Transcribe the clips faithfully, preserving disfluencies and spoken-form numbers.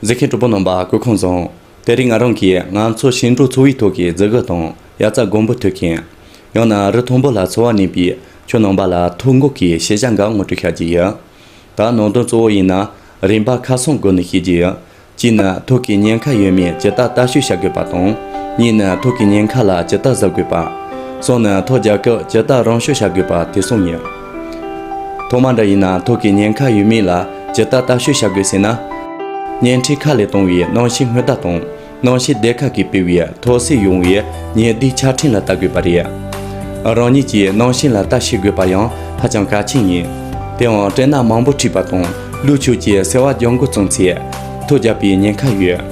གཟིགས་མཁན་གྲོགས་པོ་རྣམ་པ་སྐུ་ཁམས་བཟང་། དེ་རིང་ང་རང་གིས་ང་ཚོ་ཞིང་འབྲོག་འཚོ་བའི་ཐོག་གི་མཛུབ་གུ་དང་ཡ་རྩྭ་སྒམ་པོ་མཐུད་མཁན། ཡང་ན་རི་མཐོན་པོ་ལ་འཚོ་བ་གནས་པའི་ཁྱོད་རྣམ་པ་ལ་ཐོ་འགོད་ཀྱི་ཤེས་བྱ་འགའ་ངོ་སྤྲོད་བྱ་རྒྱུ་ཡིན། ད་ནང་དོན་གཙོ་བོ་ཡིན་ན་རིམ་པ་ཁ་སང་སྒོ་ནས་ཤེས་རྒྱུ་ཡིན། གཅིག་ནི་ཐོག་གི་ཉེན་ཁ་ཡོད་མེད་ཇི་ལྟར་ལྟ་དཔྱོད་བྱ་དགོས་པ་དང་། གཉིས་ནི་ཐོག་གི་ཉེན་ཁ་ལ་ཇི་ལྟར་གཟབ་དགོས་པ། གསུམ་ནི་ཐོ་རྒྱག་སྐབས་ཇི་ལྟར་རང་ཤོད་བྱ་དགོས་པ་དེ་གསུམ་ཡིན། ཐོག་མ་འདྲ་ཡིན་ན་ཐོག་གི་ཉེན་ཁ་ཡོད་མེད་ལ་ཇི་ལྟར་ལྟ་དཔྱོད་བྱ་དགོས་ཟེར་ན། བརྙན་འཕྲིན་ཁག་ལས་བཏང་བའི་གནམ་གཤིས་སྔོན་བརྡ་དང་། གནམ་གཤིས་སྡེ་ཁག་གིས་སྤེལ་བའི་ཐོག་སེ་ཡོང་བའི་ཉི་ཟླའི་ཆ་འཕྲིན་ལ་ལྟ་དགོས་པ་རེད། རང་ཉིད་ཀྱིས་གནམ་གཤིས་ལ་ལྟ་ཤེས་དགོས་པ་ཡང་ཧ་ཅང་གལ་ཆེན་ཡིན། དེའང་སྤྲིན་ནག་མང་པོ་འཁྲིགས་པ་དང་ལུག་ཁྱུ་གྱིས་སེར་བ་རྒྱག་འགོ་བརྩམས་ཚེ། ཐོ་རྒྱག་པའི་ཉེན་ཁ་ཡོད།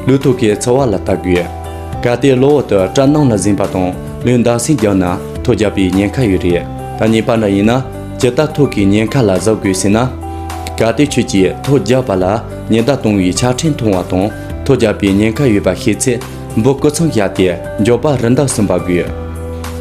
ལུག་ཐོ་གི་འཚོ་བ་ལ་ལྟ་དགོས། གལ་ཏེ་གློ་བུར་དུ་སྐྲ་སྣུམ་ལ་ཟིན་པ་དང་ལུས་འདར་སིག་རྒྱག་ན་ཐོ་རྒྱག་པའི་ཉེན་ཁ་ཡོད་རེད། ད་གཉིས་པ་འདྲ་ཡིན་ན་ཇི་ལྟར་ཐོག་གི་ཉེན་ཁ་ལ་གཟབ་དགོས་ཟེར་ན། གལ་ཏེ་ཁྱོད་ཀྱིས་ཐོ་རྒྱག་པ་ལ་ཉེན་བརྡ་གཏོང་བའི་ཆ་འཕྲིན་མཐོང་བ་དང་ཐོ་རྒྱག་པའི་ཉེན་ཁ་ཡོད་པ་ཤེས་ཚེ། འབུ་སྐུ་མཚམས་བཞག་སྟེ་མགྱོགས་པ་རི་འདབས་སུ་འབབ་དགོས།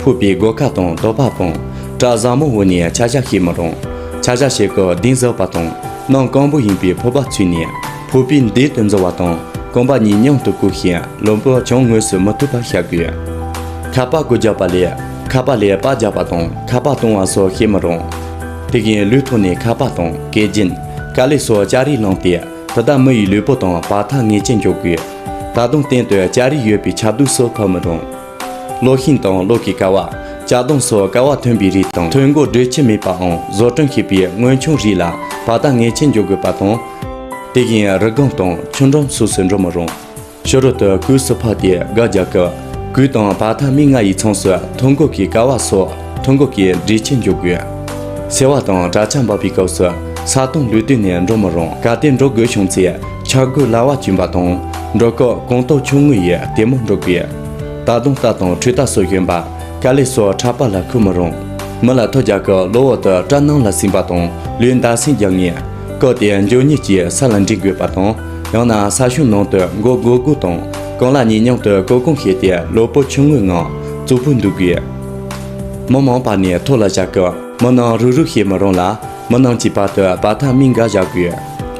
ཕོར་པའི་སྒོ་ཁ་དང་དོ་པ་སྤུངས། སྐྲ་གཟར་མོ་འོག་ནས་ཆ་བཞག་བྱེད་མི་རུང་། ཆ་བཞག་བྱེད་སྐབས་གདན་ཟབ་པ་དང་གནམ་སྐམ་པོ་ཡིན་པའི་ཕོར་པ་ཚུད་ནས་ཕོར་པའི་མདུན་དུ་འཛུལ་བ་དང་རྐང་པ་གཉིས་མཉམ་དུ་བཀུག་ཞིང་ལུས་པོ་བྱང་ངོས་སུ་མི་ཐུབ་པར་བཞག་དགོས། ཁ་པར་སྒོ་རྒྱག་པ་ལས་ཁ་པར་ལས་པར་རྒྱག་པ་དང་ཁ་པར་གཏོང་བ་སོགས་བྱེད་མི་རུང་། དེ་བཞིན་ལུས་ཐོག་ནས་ཁ་པར་དང་སྐེ་རྒྱན། དཀའ་ལས་སོགས་ལྕགས་རིགས་བླངས་ཏེ། དེ་དག་མི་ཡི་ལུས་པོ་དང་བར་ཐག་ངེས་ཅན་འཇོག་དགོས། ད་དུང་སྟེང་དུ་ལྕགས་རིགས་ཡོད་པའི་ཆར་གདུགས་སོགས་ཕབ་མི་རུང་། གློག་ཤིང་དང་གློག་གི་ཀ་བ། ལྕགས་སྡོང་སོགས་ཀ་བ་ཐོན་པའི་རིགས་དང་ཐོན་སྒོ་སྦྲུལ་ཆུ་མེད་པའམ་བཟོ་སྐྲུན་བྱས་པའི་དངོས་ཆུང་རིགས་ལ་བར་ཐག་ངེས་ཅན་འཇོག་དགོས་པ་དང་། དེ་བཞིན་རི་སྒང་དང་ཆུ་འགྲམ་སོགས་སུ་འགྲོ་མི་རུང་། ཕྱི་རོལ་དུ་གོས་སུ་ཕབ་སྟེ་སྒ་རྒྱག་སྐབས་གོས་དང་བར་ཐག་མིག་ལྔ་ཡི་མཚམས་སུ་ཐོན་སྒོ་གི་ཀ་བ་སོགས་ཐོན་སྒོ་གི་སྦྲུལ་ཆུ་འཇོག་དགོས། སེར་བ་དང་དྲ་ཆ་འབབ་པའི་སྐབས་སུ་ས་དོང་ལུས་སྟེང་ནས་འགྲོ་མི་རུང་། གལ་ཏེ་འགྲོ་དགོས་བྱུང་ཚེ་ཆ་གོས་ལ་བ་གྱོན་པ་དང་འགྲོ་སྐབས་གང་ཐུབ་ཆུང་ངུ་ཡིས་ལྟད་མོ་འགྲོ་དགོས། ད་དུང་རྟ་དང་འཕྲུལ་རྟ་སོགས་གཞོན་པ་དཀའ་ལས་སོགས་ཕྲག་པ་ལ་ཁུར་མི་རུང་། མི་ལ་ཐོ་རྒྱག་སྐབས་གློ་བུར་དུ་སྐྲ་སྣུམ་ལ་ཟིན་པ་དང་ལུས་འདར་སིག་རྒྱག་ངེས། སྐབས་དེར་མགྱོགས་མྱུར་གྱིས་ས་ལ་འགྲིལ་དགོས་པ་དང་ཡང་ན་ས་ཤུན་ནང་དུ་མགོ་སྒུར་སྒུར་དང་རྐང་ལག་གཉིས་མཉམ་དུ་སྐུ་གོང་བྱས་ཏེ་ལུས་པོ་ཆུང་ངུའི་ངང་གཙུག་ཕུད་འདུག་དགོས། མི་མང་བར་ནས་ཐོ་ལ་བཞག་སྐབས་མི་རྣམས་རུག་རུག་བྱེད་མི་རུང་ལ། མི་རྣམས་ཀྱི་བར་དུ་བར་ཐག་མིག་འགའ་བཞག་དགོས།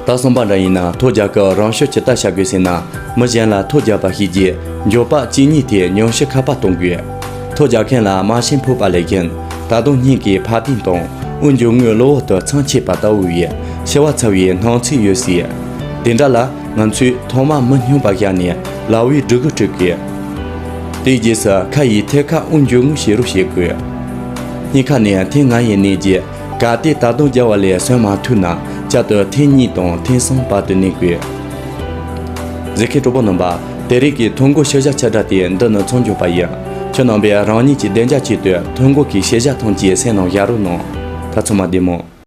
ད་གསུམ་པ་འདྲ་ཡིན་ན་ཐོ་རྒྱག་སྐབས་རང་ཤུགས་ཇི་ལྟར་བྱ་དགོས་ཟེར་ན། མི་གཞན་ལ་ཐོ་རྒྱག་པ་ཤེས་རྗེས་མགྱོགས་པ་གཅིག་གཉིས་དེ་ཉུང་ཤོས་ཁ་པར་གཏོང་དགོས། ཐོ་རྒྱག་མཁན་ལ་མ་ཤེས་ཕོག་པ་ལས་གཞན་ད་དུང་སྙིང་གི་འཕར་ལྡིང་དང་དབུགས་འབྱུང་རྔུབ་གློ་བུར་དུ་མཚམས་ཆད་པ་ལྟ་བུ་ཡི་ཤི་བ་ཚ་བའི་སྣང་ཚུལ་ཡོད་སྲིད། དེ་འདྲ་ལ་ང་ཚོས་ཐོག་མར་མི་སྙོམས་པར་བཞག་ནས་ལག་པའི་སྒྲུ་གུ་བཀྲུ་དགོས། དེའི་རྗེས་སུ་ཁ་ཡི་ཐད་ཀར་དབུགས་འབྱུང་རྔུབ་བྱེད་རོགས་བྱེད་དགོས། སྙིང་ཁ་ནས་ཐེངས་ལྔ་ཡིས་མནན་རྗེས་གལ་ཏེ་ད་དུང་རྒྱག་པ་ལས་གསོན་མ་ཐུབ་ན་བསྐྱར་དུ་ཐེངས་གཉིས་དང་ཐེངས་གསུམ་བར་དུ་མནན་དགོས། གཟིགས་མཁན་གྲོགས་པོ་རྣམ་པ། དེ་རིང་གི་ཐོ་འགོད་ཤེས་བྱ་ཆ་འདྲ་དེ་འདི་ནི་མཚམས་འཇོག་པ་ཡིན། ཁྱོད་རྣམ་པས་རང་ཉིད་ཀྱི་བདེ་འཇགས་ཆེད་དུ་ཐོ་འགོད་ཀྱི་ཤེས་བྱ་ཐམས་ཅད་གསན་གནང་བཞག་རོགས་གནང་། ད་ཚང་མ་བདེ་མོ།